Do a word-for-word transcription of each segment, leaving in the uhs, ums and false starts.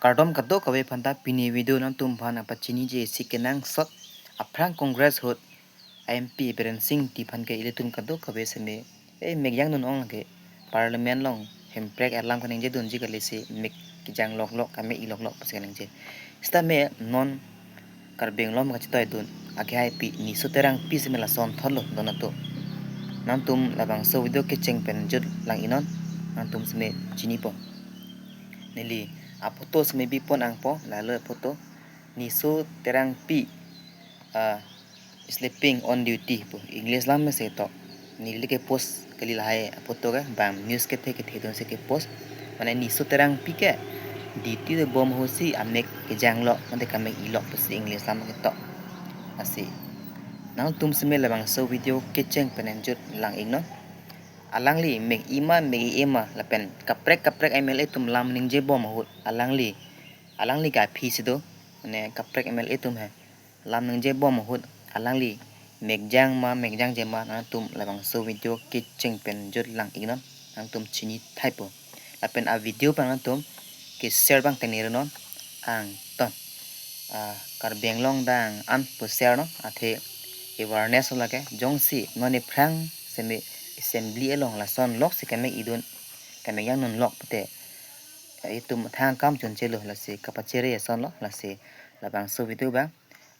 Kardom kadokave aphanta, pini video nangtum aphan apachiniji isi kenangsot aphrang Congress ahut a M P Biren Singh Engti aphan ke ilitum kadokave seme, eh, mek jangdun ong lake Parliament along Hemprek alam kaningjedunji kali si mek kejang loklok, kamek-i loklok pusi kaningje. Sitame non Karbi Anglong kachetoidun akhei pi Niso Terangpi seme lason thotlo don atum. Nangtum labangso video kecheng pen jut lang-iknon, nangtum seme chinipo. Neli aphoto seme bipon angpo, lalo aphoto, Niso Terangpi, ah, sleeping on duty pu English alam si ketok. Neli ke post kali lahai aphoto ke, bang news kethe kethe atum si ke post. Mane Niso Terangpi ke duty dobom ahut si amek kejang lok, mane kamek-i lok pusi English alam ketok. Lasi nangtum seme labangso video kecheng pen jut lang-iknon. Alangli mek-i ma, mek-i-e ma, lapen kaprek kaprek M L A atum lam ningjebom ahut alangli, alangli ke aphi si do, mane kaprek M L A atum he lam ningjebom ahut alangli mek jang ma, mek jangje ma, nangtum labangso video kecheng pen jut lang-iknon, nangtum chini thaipo. Lapen a video abang nangtum ke share abang tengnirnon, angton. Ah, Karbi Anglong dang an pu share non, athe awareness lake, jongsi non aphrang seme assembly along lason lok si kamek-idun, kamek jangdun lok pute, eh, itum thang akam chunchelo, lasi kapachere ason lo, lasi labangso video abang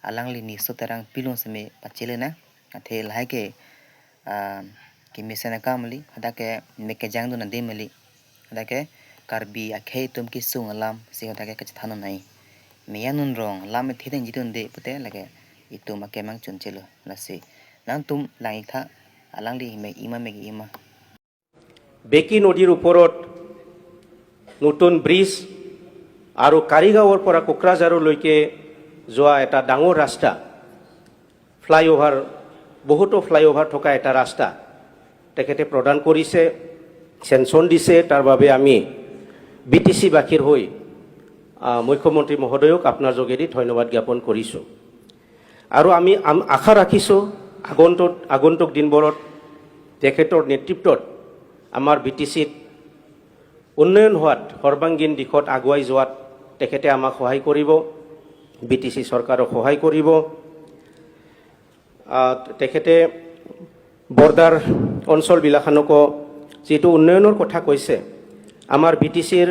alangli Niso Terangpi along seme pachelena, athe lahai ke, ah, kemesen akam kali, hadak ke mek kejangdun adim kali, hadak ke Karbi akhei atum kesung alam si hadak ke kachethan un-e. Mek jangdun rong, lam ethe deng jidunde pute lake itum akemang chunchelo. Lasi nangtum lang-iktha, alangli mek-i ma, mek-i-e ma. বেকী নদীৰ ওপৰত নতুন ব্ৰিজ আৰু কাৰিগাঁৱৰ পৰা কোকৰাঝাৰলৈকে যোৱা এটা ডাঙৰ ৰাস্তা, ফ্লাইঅভাৰ, বহুতো ফ্লাইঅভাৰ থকা এটা ৰাস্তা তেখেতে প্ৰদান কৰিছে, চেংচন দিছে। তাৰ বাবে আমি বি টি চিবাসীৰ হৈ, আহ, মুখ্যমন্ত্ৰী মহোদয়ক আপোনাৰ যোগেদি ধন্যবাদ জ্ঞাপন কৰিছোঁ। আৰু আমি আম- আশা ৰাখিছোঁ আগন্তুক, আগন্তুক দিনবোৰত তেখেতৰ নেতৃত্বত আমাৰ বি টি চিত উন্নয়ন হোৱাত, সৰ্বাংগীন দিশত আগুৱাই যোৱাত তেখেতে আমাক সহায় কৰিব, বি টি চি চৰকাৰক সহায় কৰিব। আহ, তেখেতে বৰ্ডাৰ অঞ্চলবিলাকখনকো যিটো উন্নয়নৰ কথা কৈছে, আমাৰ বি টি চিৰ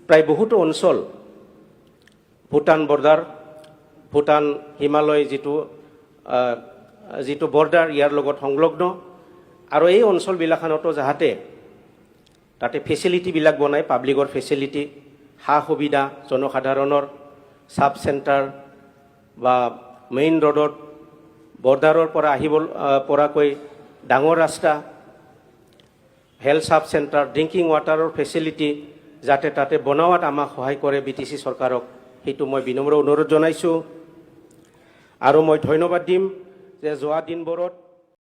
প্ৰায় বহুতো অঞ্চল ভূটান বৰ্ডাৰ, ভূটান হিমালয় যিটো, আহ, যিটো বৰ্ডাৰ, ইয়াৰ লগত সংলগ্ন। আৰু এই অঞ্চলবিলাকখনতো যাহাতে তাতে ফেচিলিটিবিলাক বনাই, পাব্লিকৰ ফেচিলিটি, সা সুবিধা, জনসাধাৰণৰ চাব চেণ্টাৰ বা মেইন ৰোডত বৰ্ডাৰৰ পৰা আহিব, আহ, পৰাকৈ ডাঙৰ ৰাস্তা, হেল্থ চাব চেণ্টাৰ, ড্ৰিংকিং ৱাটাৰৰ ফেচিলিটি যাতে তাতে বনোৱাত আমাক সহায় কৰে বি টি চি চৰকাৰক, সেইটো মই বিনম্ৰ অনুৰোধ জনাইছোঁ। আৰু মই ধন্যবাদ দিম যে যোৱা দিনবোৰত